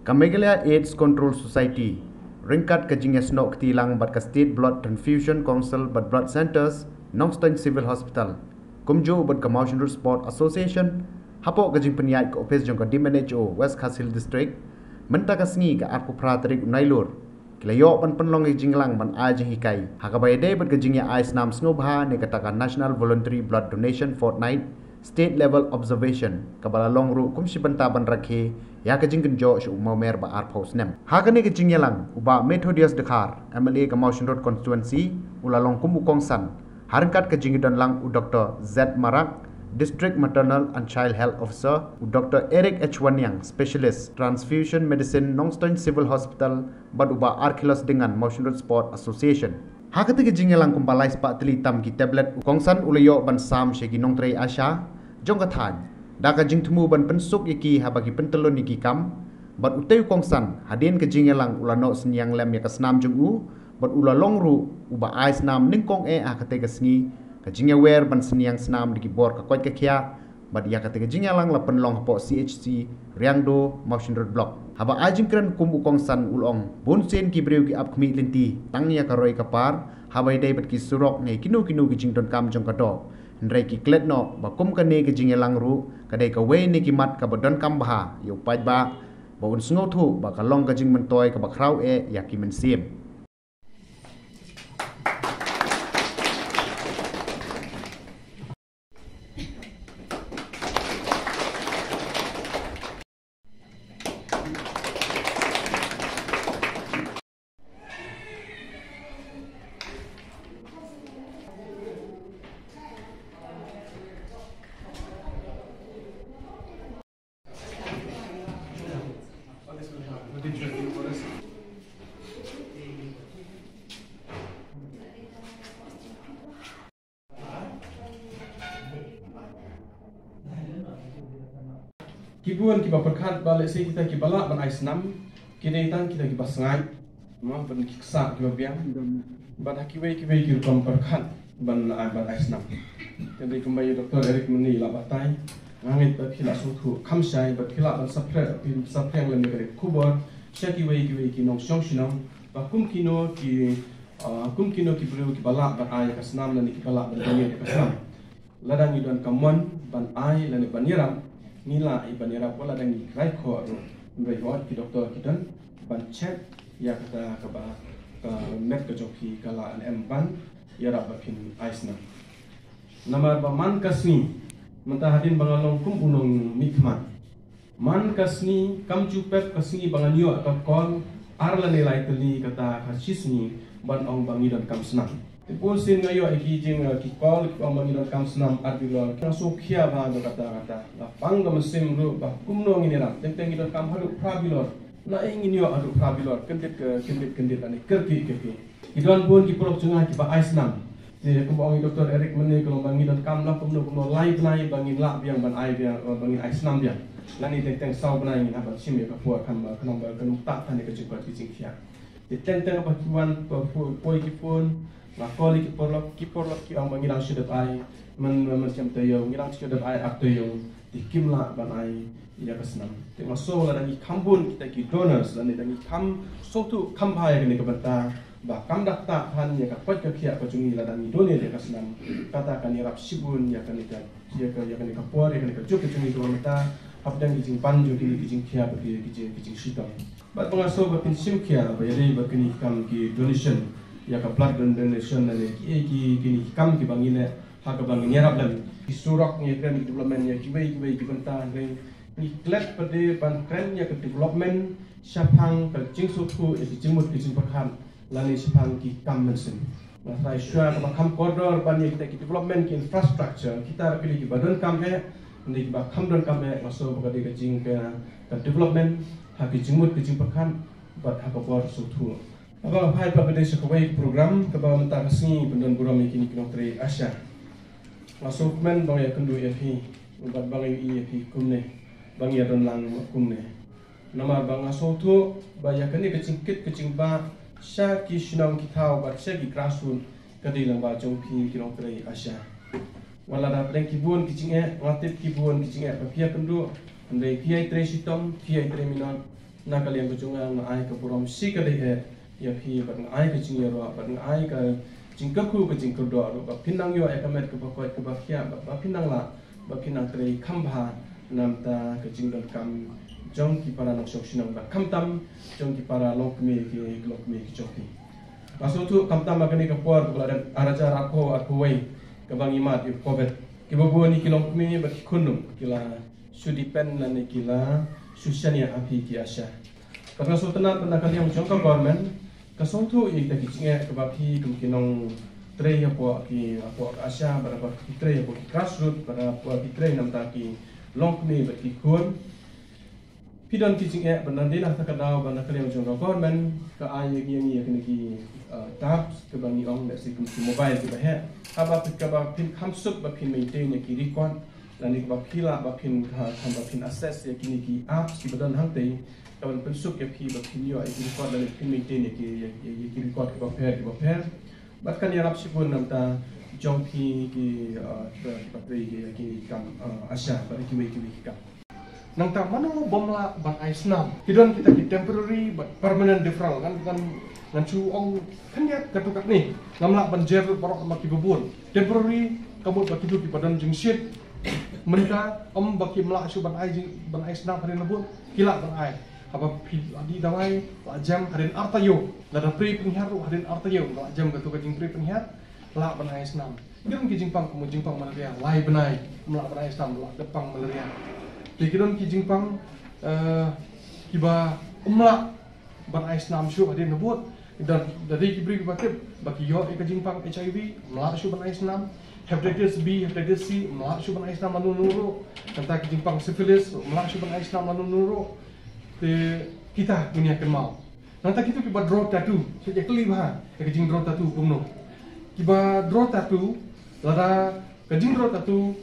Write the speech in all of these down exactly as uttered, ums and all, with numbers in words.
Ka Meghalaya AIDS Control Society, ryngkat ka jingïasnoh kti lang bad ka State Blood Transfusion Council bad Blood Centres, Nongstoiñ Civil Hospital, kumjuh bad ka Mawshynrut Sport Association, hapoh ka jingpynïaid ka ophis jong ka D M N H O West Khasi Hills District, mynta ka sngi ka arphew phra tarik u Nailur, ki la ïoh ban pynlong ïa ka jingïalang ban ai jinghikai ha kaba ïadei bad ka jingïa ai snam sngewbha ne kata ka National Voluntary Blood Donation Fortnight State Level Observation, kaba la long ruh kum shi bynta ban rakhe ïa ka jingkynjoh sha u mawmer ba arphew snem. Ha kane ka jingïalang, u Bah Methodius Dkhar, M L A ka Mawshynrut Constituency, u la long kum u kongsan, ha ryngkat ka jingïadonlang u Doctor Z Marak, District Maternal and Child Health Officer, u Doctor Eric H Wanniang, Specialist Transfusion Medicine, Nongstoiñ Civil Hospital, bad u Bah Archelaus Dengan, Mawshynrut Sport Association. Ha kata ka jingïalang, kumba lai spah tylli tam ki tablet u kongsan u la ïoh ban sam sha ki nongtrei ASHA jong ka thaiñ, da ka jingthmu ban pynsuk ïa ki haba ki pyntyllun ïa ki kam, bad utei u kongsan, hadien ka jingïalang, u la noh synñiang lem ïa ka snam jong u, bad u la long ruh uba ai snam nyngkong eh ha katei ka sngi, ka jingïawer ban synñiang snam da ki bor ka koit ka khiah, bad ïa katei ka jingïalang la pynlong hapoh C H C Riangdo, Mawshynrut Block. Haba ai jingkren kum u kongsan, u la ong, bunsien ki briew ki ap khmih lynti tang ïa ka roi ka par haba ïadei bad ki surok ne kino kino ki jingdonkam jong ka doh. Hynrei ki klet noh ba kum kane ka jingïalang ruh ka dei kawei na ki mat kaba donkam bha ïa u paidbah, ba un sngewthuh ba ka long ka jingmyntoi kaba khraw eh ïa ki mynsiem. Ki bun kiba pyrkhat ba lehse kita kiba lah ban ai snam ki dei tang kita kiba sngaid, mo, ban ki ksah kiba biang. Bad ha kiwei kiwei ki rukom pyrkhat ban ai, ban ai snam. Te dei kumba ïa Doctor Eric mynne i la batai, nga ngeit ba phi la sngewthuh kham shai, ba phi lah ban saphriang, phi saphriang lem ïa ka khubor sha kiwei kiwei ki nongshong shnong ba kum kino ki, ah, kum kino ki briew kiba lah ban ai ïa ka snam lane kiba lah ban donate ïa ka snam. Lada ngi don ka mon ban ai lane ban ïarap, ngi lah ïa ban ïarap wat lada ngi khlaiñ khoh ruh. Hynrei hooid, ki doktor ki don ban check ïa kata kaba ka met ka jong phi ka lah ne em ban ïarap ba phin ai snam. Namar ba man ka sngi, mynta hadien ba nga long kum u nongmihkhmat, man ka sngi kam ju pep ka sngi ba ngan ïoh ka call ar lane lai tylli kata ka shi sngi ban ong ba ngi donkam snam. Te bunsien nga ïoh ïa ki jing, eh, ki call ki ong ba ngi donkam snam ar bilor. Ki ong sngewkhia bha da kata kata. Nga pang ka mynsiem ruh ba kumno ngin ïarap. Teng teng ngi donkam haduh phra bilor. Naei ngin ïoh haduh phra bilor? Kyndit, eh, kyndit kyndit lane kyrkieh kyrkieh. Ki don bun ki paralok jong nga kiba ai snam. Te kumba ong i Doktor Eric mynne ka long ba ngi donkam noh kumno kumno lai bnai ba ngin lah biang ban ai biang, eh, ba ngin ai snam biang. Lane teng teng saw bnai ngin hap ban shim ïa ka por khnang ba, khnang ba kan ym ktah than ïa ka jingkoit ka jingkhiah. Te teng teng ba ki wan ba poi ki phone, nga call ïa ki paralok, ki paralok ki ong ba ngi dang shu dep ai, myn, myn shem taïew, ngi dang shu dep ai ar taïew. Te kim lah ban ai ïa ka snam. Te nga sngew lada ngi kham bun kita ki donors, lane lada ngi kham sngewthuh kham bha ïa kane ka bynta, ba kam da ktah than ïa ka koit ka khiah ka jong ngi lada ngi donate ïa ka snam. Kata kan ïarap shibun ïa kane ka, ïa ka, ïa kane ka por, ïa kane ka juk ka jong ngi kaba mynta hapdeng ki jingban jong kine ki jingkhiah bad ki, ki jing, ki jingshitom. Bad ba nga sngew ba phin shim khia ba ïadei bad kine ki kam ki donation, ïa ka blood don-, donation lane kiei ki, kine ki kam kiba ngi leh ha kaba ngin ïarap lem. Ki surok ngi kren ki development ïa kiwei kiwei ki bynta, hynrei ngi klet pat de ban kren ïa ka development shaphang ka jingsngewthuh, ïa ki jingmut ki jingpyrkhat lane shaphang ki kam mynsiem. Nga tharai shuwa kaba kham kordor ban ïa kita ki development ki infrastructure, kita ruh ki dei kiba donkam eh, hynrei kiba kham donkam eh nga sngew ba ka dei ka jing ka, ka development ha ki jingmut ki jingpyrkhat bad ha ka bor sngewthuh. Haba nga phai pat pat de sha kawei ka program kaba mynta ka sngi pyndon burom ïa kine ki nongtrei ASHA. Nga sngewkmen ba nga ïakynduh ïa phi bad ba nga ïohi ïa phi kumne, ba nga ïadon lang kumne. Namar ba nga sngewthuh ba ïa kane ka jingkit ka jingbah sha ki shnong ki thaw bad sha ki grassroots ka dei lyngba jong phi ki nongtrei ASHA. Wat la da pdeng ki bun ki jingeh, nga tip ki bun ki jingeh ba phi ïakynduh, hynrei phi ïai trei shitom, phi ïai trei minot, Na ka liang ka jong nga, nga ai ka burom shi ka dei eh ïa phi, bad nga ai ka jingïaroh, bad nga ai ka jingkyrkhu, ka jingkyrdoh ruh ba phin nang ïoh ïa ka met kaba koit kaba khiah, bad ba phin nang lah, ba phin nang trei kham bha na bynta ka jingdonkam jong ki para nongshong shnong, bad khamtam jong ki para longkmie, ki longkmie ki jong phi. Nga sngewthuh khamtam ha kane ka por kaba la dep, ar hajar arphew arphew wei, kaba ngi mad ïa u Covid, kiba bun ïa ki longkmie bad ki khun ki la shu depend lane ki la shu shaniah ha phi ki ASHA. Bad nga sngewtynnat ba na ka liang jong ka government ka sngewthuh ïa kita ki jingeh kaba phi kum ki nongtrei hapoh ki, hapoh ka ASHA, bad hapoh ki trei hapoh ki grassroot, bad hapoh ki trei na bynta ki longkmie bad ki khun. Phi don ki jingeh, bad na dei na kata ka daw ba na ka liang jong ka government ka ai ïa ngi, ïa ngi ïa kine ki, uh, tabs kaba ngi ong lehse kum ki mobile kiba heh, haba phi, kaba phin kham suk ba phin maintain ïa ki record, lane kaba phi lah ba phin, ha, kham ba phin access ïa kine ki apps kiba don hangtei, kaban pynsuk ïa phi ba phin ïoh ïa ki record lane phin maintain ïa ki, ïa, ïa, ïa ki record kiba pher kiba pher. Bad kan ïarap shibun na bynta jong phi ki, uh, kiba, kiba trei ïa ki kam, uh, ASHA bad kiwei kiwei ki kam. Nangta mano bym lah ban ai snam? Ki don kita ki temporary bad permanent deferral. Ngan, ngan, ngan shu ong khyndiat katto katne. Ngam lah ban jer lut baroh namar kiba bun. Temporary, ka mut ba kito kiba don jingshit. Mynta ym ba kim lah shuh ban ai jing, ban ai snam hadien la bud. Ki lah ban ai. Haba phi la dih dawai, la jem, hadien ar taïew. Lada prie pynhiar ruh, hadien ar taïew la jem kato ka jingprie pynhiar, lah ban ai snam. Ki don ki jingpang, kum u jingpang malaria, lai bnai ym lah ban ai snam, lah dep pang malaria. Te ki don ki jingpang, eh, kiba ym lah ban ai snam shuh hadien la bud. Da, da dei ki briew kiba tip ba ki ïoh ïa ka jingpang HIV, ym lah shuh ban ai snam. Hepatitis B, hepatitis C, ym lah shuh ban ai snam lano lano ruh. Nangta ki jingpang syphilis, ym lah shuh ban ai snam lano lano ruh. Te kita ngin ïa kynmaw. Nangta kito kiba draw tattoo, sa ïa kylli bha ïa ka jingdraw tattoo kumno. Kiba draw tattoo, lada ka jingdraw tattoo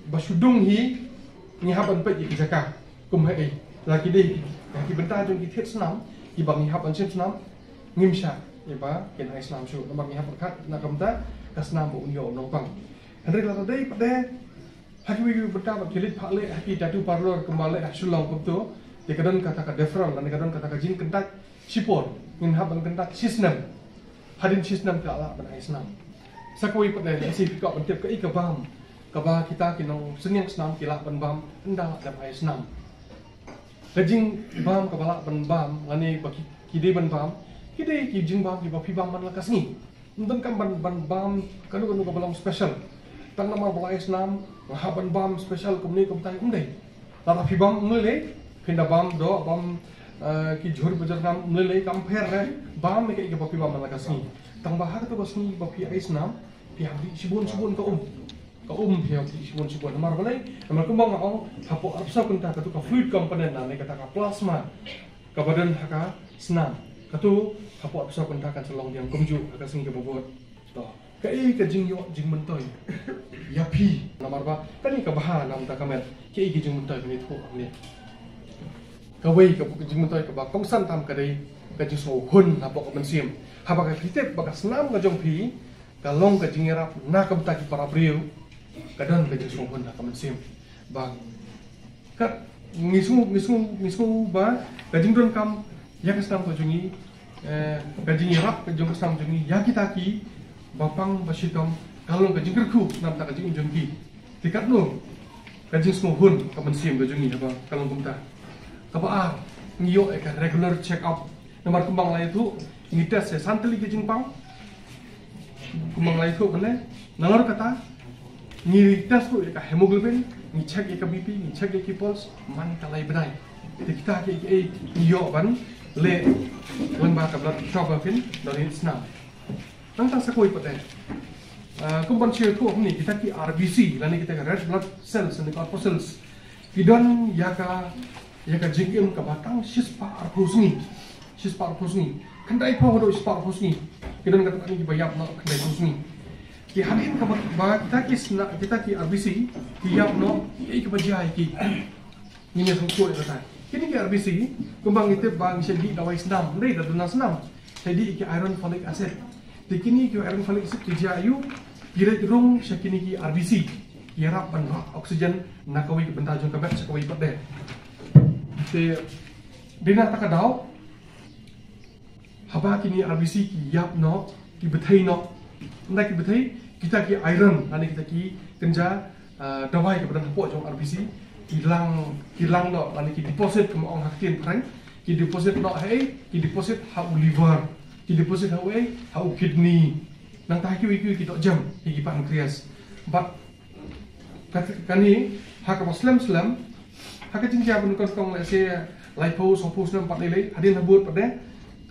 ba shu dung hi, ngi hap ban peit ïa ki jaka kum haei. La ki dei ha ki bynta jong ki thied snam kiba ngi hap ban shim snam, ngim shah ïa ba kin ai snam shuh, namar ngi hap ban khat na ka bynta ka snam ba un ïoh u nongpang. Hynrei lada dei pat de ha kiwei kiwei ki bynta ba ki leit phah leh ha ki tattoo parlour kumba leh ha Shillong kumto, te ka don kata ka deferral lane ka don kata ka jingkyntait shipor, ngin hap ban kyntait shisnem. Hadien shisnem ki la lah ban ai snam. Sa kawei pat de, lehse phi kwah ban tip kaei ka bam kaba kita ki nongsynñiang snam ki lah ban bam ynda la dep ai snam. Ka jingbam kaba lah ban bam lane ba ki, ki dei ban bam, ki dei ki jingbam kiba phi bam man la ka sngi. Ym donkam ban, ban bam kano kano kaba long special. Tang namar ba la ai snam nga hap ban bam special kumne kumtai, ym dei. Lada phi bam ym lei lei, phin da bam doh, bam, eh, ki jhur ba jyrngam, ym lei lei, kam pher re. Bam ïa kaei kaba phi bam man la ka sngi. Tang ba ha kato ka sngi ba phi ai snam, phi hap dih shibun shibun ka um. Ka um phi hap dih shibun shibun. Namar balei? Namar kumba nga ong, hapoh arphew saw kynta kato ka fluid component lane kata ka plasma kaba don ha ka snam, kato hapoh arphew saw kynta kan sa long biang kumjuh ha ka sngi kaba bud. To, kaei ka jingïoh jingmyntoi ïa phi? Namar ba kane ka bha na ka bynta ka met, kaei ka jingmyntoi phin ïathuh hangne? Kawei ka jingmyntoi kaba kongsan tam ka dei ka jingsngewhun hapoh ka mynsiem. Haba phi tip ba ka snam ka jong phi ka long ka jingïarap na ka bynta ki para briew, ka don ka jingsngewhun ha ka mynsiem. Ba ka, ngi sngew, ngi sngew, ngi sngew ba ka jingdonkam ïa ka snam ka jong ngi, eh, ka jingïarap ka jong ka snam jong ngi ïa kita kiba pang ba shitom ka long ka jingkyrkhu na ka bynta ka jingim jong ki. Te katno ka jingsngewhun ka mynsiem ka jong ngi haba ka long kumta. Kaba ar, ngi ïoh ïa ka regular check up. Namar kumba nga la ïathuh, ngi test ïa san tylli ki jingpang. Kumba nga la ïathuh mynne, nalor kata ngi test ruh ïa ka hemoglobin, ngi check ïa ka BP, ngi check ïa ki pulse man ka lai bnai. Te kita kiei kiei ngi ïoh ban leh lyngba ka blood pressure ba phin don hi snam. Nangta sa kawei pat de, ah, kumban shu ïathuh hangne, kita ki RBC lane kita ki red blood cells lane corpuscles ki don ïa ka, ïa ka jingim kaba tang shispah arphew sngi. Shispah arphew sngi. Khyndaiphew haduh shispah arphew sngi. Ki don kata kane kiba ïap noh khyndaiphew sngi. Ki hadien kaba, ba kita ki sna, kita ki RBC ki ïap noh, ïa kiba jia ïa ki. Ngin ïa sngewthuh ïa kata. Kine ki RBC, kumba ngi tip ba ngi shait dih dawai snam, ym dei da duna snam. Shait dih ki iron folic acid. Te kine ki iron folic acid ki jia aïu? Ki rit rung sha kine ki RBC. Ki ïarap ban rah oxygen na kawei ka bynta jong ka met sha kawei pat de. Te Dei na kata ka daw, haba kine R B C ki ïap noh, ki bthei noh. Ynda ki bthei, kita ki iron, lane kita ki kynja, ah, dawai kaba don hapoh jong R B C, ki lang, ki lang noh, lane ki deposit, kumba ong ha ka ktien phareng, ki deposit noh ha ei, ki deposit ha u liver, ki deposit ha u ei, ha u kidney. Nangta ha kiwei kiwei ki dohjem, ha ki pancreas. Bad Kat-, kane, ha kaba slem slem, ha ka jingïa ba nyngkong nyngkong, lehse laiphew, sawphew snem pat lei lei, hadien habud pat de,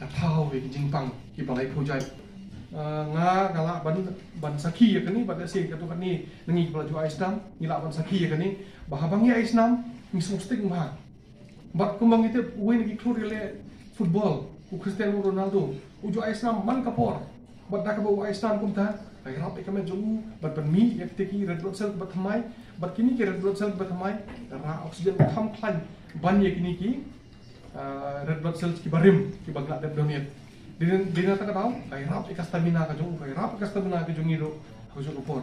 ka thaw ïa ki jingpang kiba laiphew jait. Ah, nga, nga lah ban, ban sakhi ïa kane, bad lehse katto katne na ngi kiba la ju ai snam, ngi lah ban sakhi ïa kane, ba haba ngi ai snam, ngi sngewsting bha. Bad kumba ngi tip, uwei na ki khlur ïaleh football, u Cristiano Ronaldo, u ju ai snam man ka por. Bad da kaba u ai snam kumta, ka ïarap ïa ka met jong u, bad ban mih ïa kita ki red blood cell kiba thymmai, bad kine ki red blood cell kiba thymmai, ka rah oxygen kham khlaiñ ban ïa kine ki, ah, red blood cells kiba rim, kiba ngi la dep donate. Dei na, dei na kata ka daw, ka ïarap ïa ka stamina ka jong u, ka ïarap ïa ka stamina ka jong ngi ruh, ha kajuh ka por.